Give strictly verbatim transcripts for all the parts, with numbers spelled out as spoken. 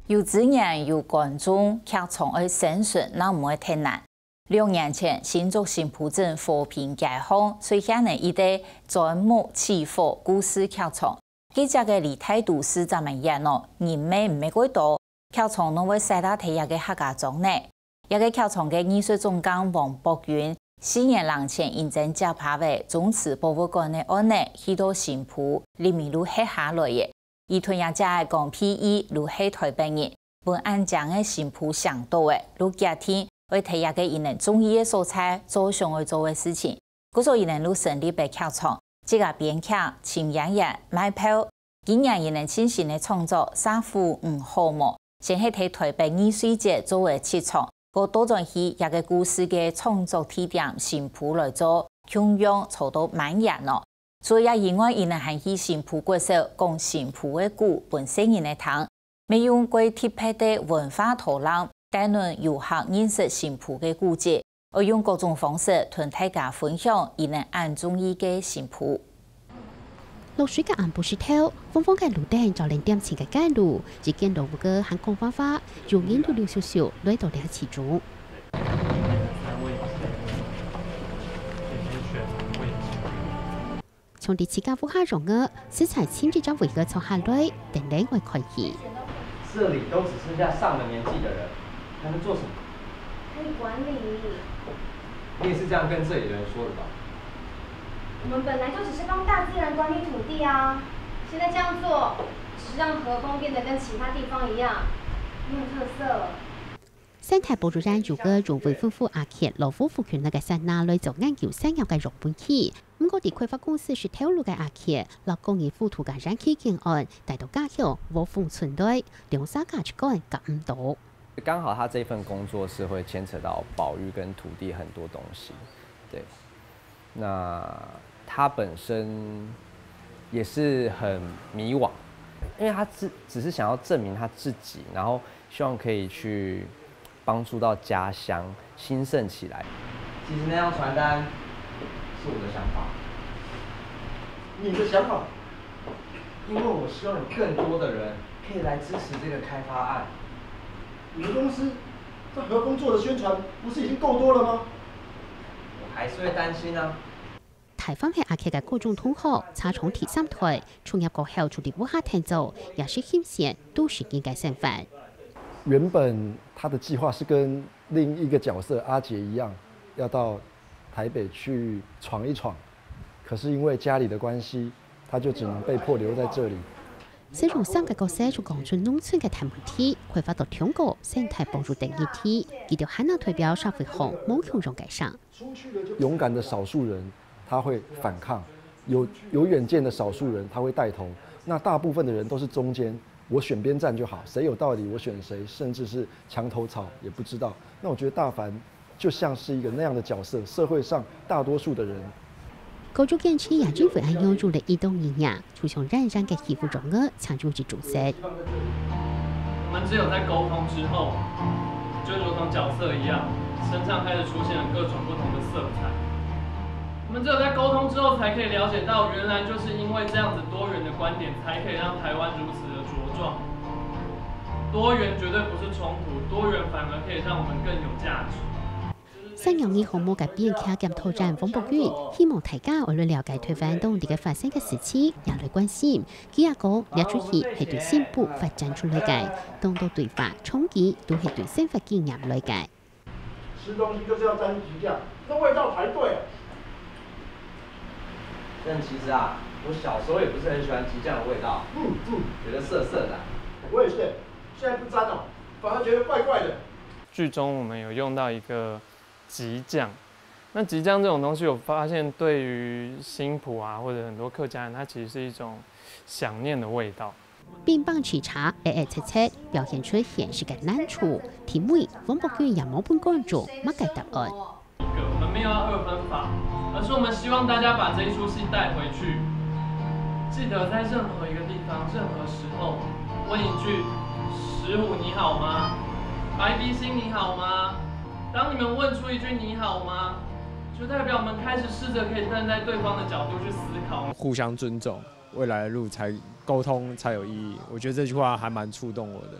有資源、有觀眾，劇場愛生存，哪毋會忒難？兩年前，新竹新埔鎮和平街項，出現了一個鑽木取火故事劇場。該隻个離大都市正蠻遠哦，人乜毋係幾多，劇場仰會徙到這个客家庄呢？這个劇場个藝術總監黃博君，四年零前因爭接下个宗祠博物館个案呢，去到新埔，入面就歇下來了。 佢同這隻个江碧玉就係臺北人，分恁靚个新埔嚮著了，就決定愛在這个佢等中意个所在做想愛做个事情。故所佢等就成立了劇場，自家編劇、請演員、賣票。今年佢等盡新个創作《石虎毋好無》，先係在臺北藝術節做了試場，過倒轉去這个故事个創作地點新埔來做，共樣做到滿員哦。 除了以外，佢等還去新埔國小講新埔个古分細人仔聽，乜用過特別个文化導覽，帶領遊客認識新埔个古蹟，愛用各種方式同大家分享佢等恁中意个新埔。落水个暗晡時頭，黃黃个路燈照亮恬靜个街路，一見到屋个還講話話，有人溜溜咻咻來到這其中。 像在自家屋下樣仔，實在尋一隻位仔坐下來，等等愛開戲。這裡都只剩下上了年紀的人，還能做什麼？可以管理。你也是這樣跟這裡的人說的吧？我們本來就只是幫大自然管理土地啊，現在這樣做，只是讓河峰變得跟其他地方一樣，沒有特色了。 生態保育員有个用未婚夫阿杰老夫婦群个山林來做研究產業个樣本期。毋過，在開發公司食頭路个阿杰，摎工業糊塗个燃氣建案，帶到家鄉和風村來，兩儕價值觀合毋到。剛好他這份工作是會牽扯到保育跟土地很多東西，對。那他本身也是很迷惘，因為他只只是想要證明他自己，然後希望可以去帮助到家乡兴盛起来。其实那张传单是我的想法。你的想法？因为我希望有更多的人可以来支持这个开发案。你们公司在和风做的宣传不是已经够多了吗？我还是会担心啊。台湾系阿杰个高中同學，差從第三代出業過後就佇屋下㖸做，也係欣羨都市人个生活。原本他的计划是跟另一个角色阿杰一样，要到台北去闯一闯，可是因为家里的关系，他就只能被迫留在这里。使用三个角色就讲出农村个大问题，开发到中国生态保育等议题，佢兜还能代表社会上无共样个声。勇敢的少数人，他会反抗；有有远见的少数人，他会带头。那大部分的人都是中间，我选边站就好，谁有道理我选谁，甚至是墙头草也不知道。那我觉得大凡就像是一个那样的角色，社会上大多数的人。高中建起也因为恁样有了一种意念，就像冉冉个起伏中个抢救之主神。我们只有在沟通之后，就如同角色一样，身上开始出现了各种不同的色彩。我们只有在沟通之后，才可以了解到，原来就是因为这样子多元的观点，才可以让台湾如此的茁壮。多元绝对不是冲突，多元反而可以让我们更有价值。 三月二號个編劇兼導演黃博君，希望大家愛來了解台灣當地个發生个事情，也來關心。佢也講，這齣戲係對新埔發展出來个，當多對話、衝擊都係對生活經驗來个。吃東西就是要沾激醬，那味道才對。但其实啊，我小时候也不是很喜欢激酱的味道，嗯嗯，觉得涩涩的。我也是，现在不沾了，反而觉得怪怪的。剧中我们有用到一个 激酱。那激酱这种东西，我发现对于新埔啊，或者很多客家人，它其实是一种想念的味道。冰棒吃茶，哎哎切切，表现出现实个难处。题目，王伯君也无分观众么个答案。我们没有要二分法，而是我们希望大家把这一出戏带回去。记得在任何一个地方、任何时候，问一句“石虎你好吗”，“白鼻心你好吗”。 当你们问出一句“你好吗”，就代表我们开始试着可以站在对方的角度去思考。互相尊重，未来的路才沟通才有意义。我觉得这句话还蛮触动我的。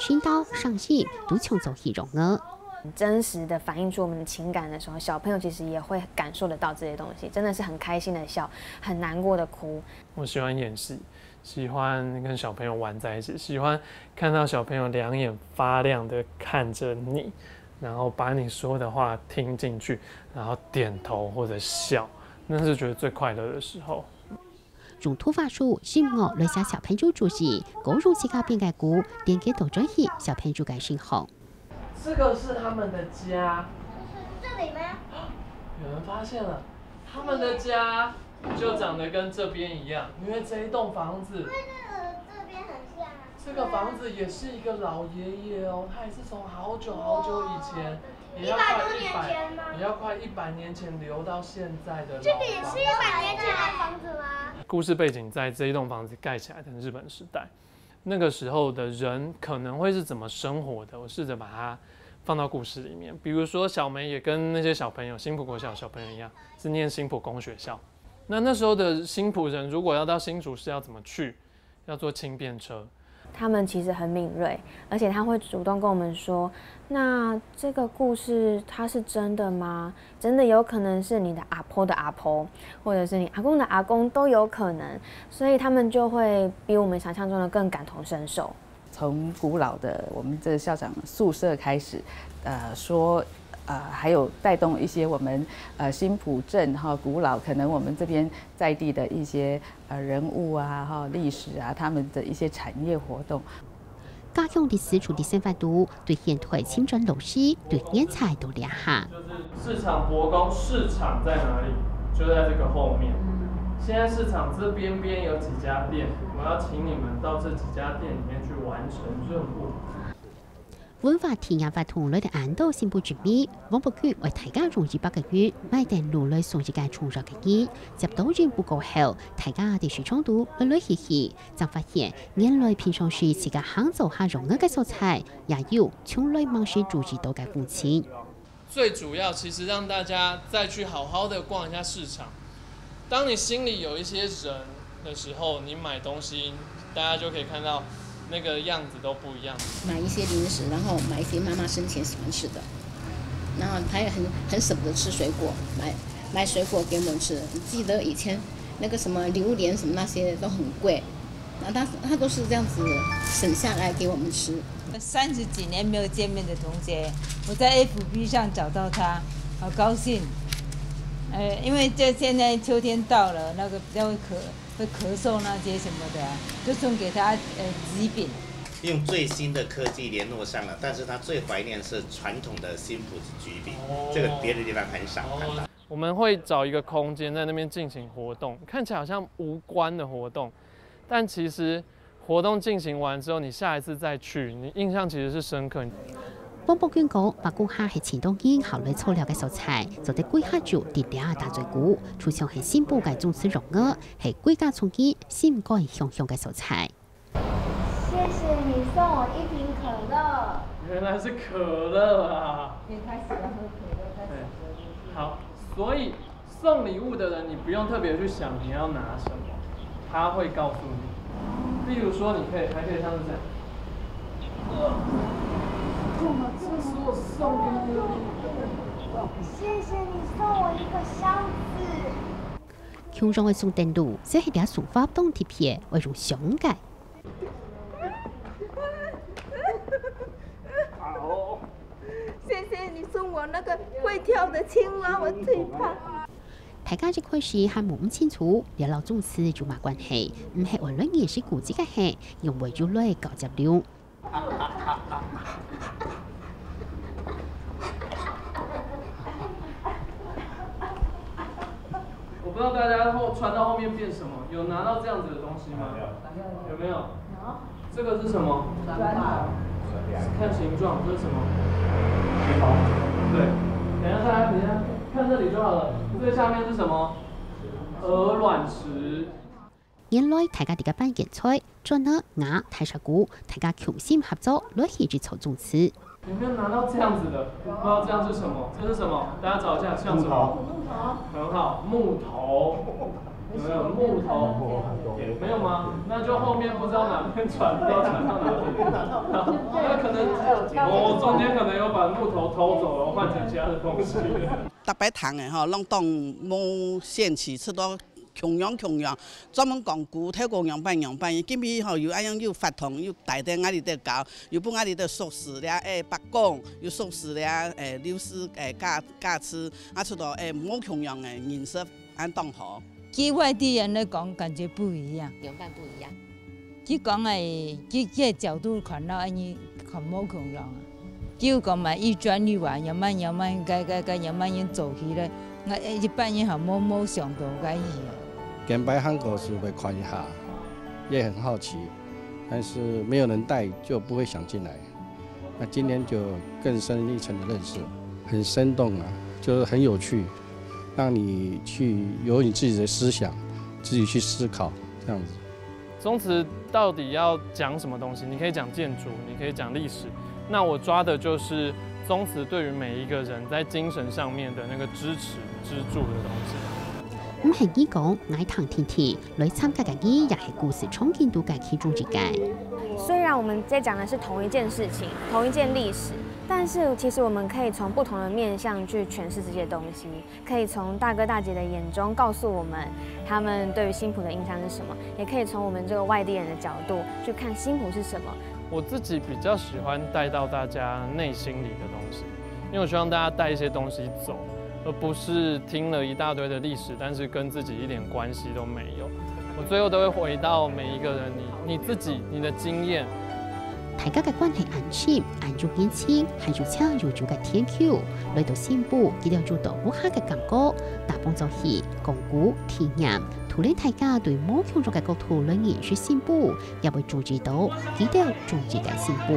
尋到上帝都搶走去容啊。真實的反映出我們的情感的時候，小朋友其實也會感受得到這些東西，真的是很開心的笑，很難過的哭。我喜歡演戲，喜歡跟小朋友玩在一起，喜歡看到小朋友兩眼发亮的看着你，然后把你说的话听进去，然后点头或者笑，那是觉得最快乐的时候。用图画书、音樂來寫小朋友注意，歌用自家編个歌，連結到轉去小朋友个身上。這個是他們的家，这里吗？有人发现了，他们的家就长得跟这边一样，因为这一栋房子，这个这边很像啊。这个房子也是一个老爷爷哦，他也是从好久好久以前，也要快一百，也要快一百年前留到现在的老房子。这个也是一百年前的房子吗？故事背景在这一栋房子盖起来的日本时代，那个时候的人可能会是怎么生活的？我试着把它放到故事里面。比如说，小梅也跟那些小朋友，新埔国小小朋友一样，是念新埔公学校。那那时候的新埔人如果要到新竹市，要怎么去？要坐轻便车。他们其实很敏锐，而且他会主动跟我们说，那这个故事它是真的吗？真的有可能是你的阿婆的阿婆，或者是你阿公的阿公都有可能，所以他们就会比我们想象中的更感同身受。从古老的我们的校长宿舍开始，呃，说，呃，还有带动一些我们呃新埔镇哈古老，可能我们这边在地的一些呃人物啊哈历史啊，他们的一些产业活动。家鄉歷史處理生活度，對現代青春老師對人才都良下。就是市場伯公市场在哪里？就在这个后面。现在市场这边边有几家店，我要请你们到这几家店里面去完成任务。文化體驗活動來到安到新埔之美，黃埔區為大家用一百個銀買等路來送一個重要个人，接到任務過後，大家在市場肚來來去去，正發現原來平常時自家行走下用个个所在，也有從來吂識注意到个風情。最主要其实让大家再去好好的逛一下市场。当你心里有一些人的时候，你买东西，大家就可以看到那个样子都不一样。买一些零食，然后买一些妈妈生前喜欢吃的，然后她也很很舍不得吃水果，买买水果给我们吃。记得以前那个什么榴莲什么那些都很贵，然后她她都是这样子省下来给我们吃。三十几年没有见面的同学，我在 F B 上找到他，好高兴。呃，因为这现在秋天到了，那个比较会咳会咳嗽那些什么的啊，就送给他呃柿饼。用最新的科技联络上了，但是他最怀念是传统的新埔子橘饼，这个别的地方很少看到。我们会找一个空间在那边进行活动，看起来好像无关的活动，但其实活动进行完之后，你下一次再去，你印象其实是深刻。黃埔軍歌，八股下係青島人好來坐尞个所在，做得歸下晝在這打嘴鼓，就像係新埔个粽子肉圓，係歸家重建、心肝香香个所在。谢谢你送我一瓶可乐。原来是可乐啊！因为他喜欢喝可乐，他小时候就是。好，所以送礼物的人，你不用特别去想你要拿什么，他会告诉你。例如说，你可以还可以像是这样。谢谢你送我一个箱子。共樣个送等路，這係這送法當特別，會用想个。谢谢你送我那个会跳的青蛙，我最怕。大家一開始還摸毋清楚，這摎粽子有麼關係，毋係愛來認識古蹟个係，用話語來交接了。我不知道大家后穿到后面变什么，有拿到这样子的东西吗？有没有？这个是什么？看形状，这是什么？对，等一下大家等一下看这里就好了。最下面是什么？鹅卵石。原來大家在个辦剪綵，轉呢拿大石鼓，大家同心合作來起一座粽子。有没有拿到这样子的？不知道这样是什么？这是什么？大家找一下，像什么？很好，木头。有没有木头？没有吗？那就后面不知道哪边传，不知道传到哪里。那可能哦，中间可能有把木头偷走了，换成其他的东西。逐擺聽个吼，攏當無興趣，出到共樣共樣，專門講古，透過樣板樣板，今晡吼又恁樣又發通，又帶等𠊎兜教，又分𠊎兜熟識了，誒，伯公，又熟識了，誒，劉氏，誒，家家私，啊，出到誒無共樣个認識，恁當好。 佢外地人來講，感覺不一樣。兩半不一樣。佢講个，佢个角度看到安尼看無共樣啊。佢有講嘛，一磚一瓦，慢慢慢慢改改改，慢慢走起來，𠊎一般人還無無想到該去啊。跟白行过是会看一下，也很好奇，但是没有人带就不会想进来。那今天就更深一层的认识，很生动啊，就是很有趣。 让你去有你自己的思想，自己去思考这样子。宗祠到底要讲什么东西？你可以讲建筑，你可以讲历史。那我抓的就是宗祠对于每一个人在精神上面的那个支持、支柱的东西。毋係你講，𠊎聽定定，來參加个人也係故事場景肚个其中一個。雖然我們在講的是同一件事情、同一件歷史，但是其實我們可以從不同的面向去詮釋這些東西，可以從大哥大姐的眼中告訴我們他們對於新埔的印象是什麼，也可以從我們這個外地人的角度去看新埔是什麼。我自己比較喜歡帶到大家內心裡的東西，因為我希望大家帶一些東西走，而不是聽了一大堆的歷史，但是跟自己一點關係都沒有。我最後都會回到每一個人，你你自己你的經驗。大家个關係恁親，恁有人情，還有請有趣个天后，來到新埔，佢兜有到屋下个感覺，打幫助去講古、體驗，同領大家對無共樣个角度來認識新埔，也會注意到佢兜注意个新埔。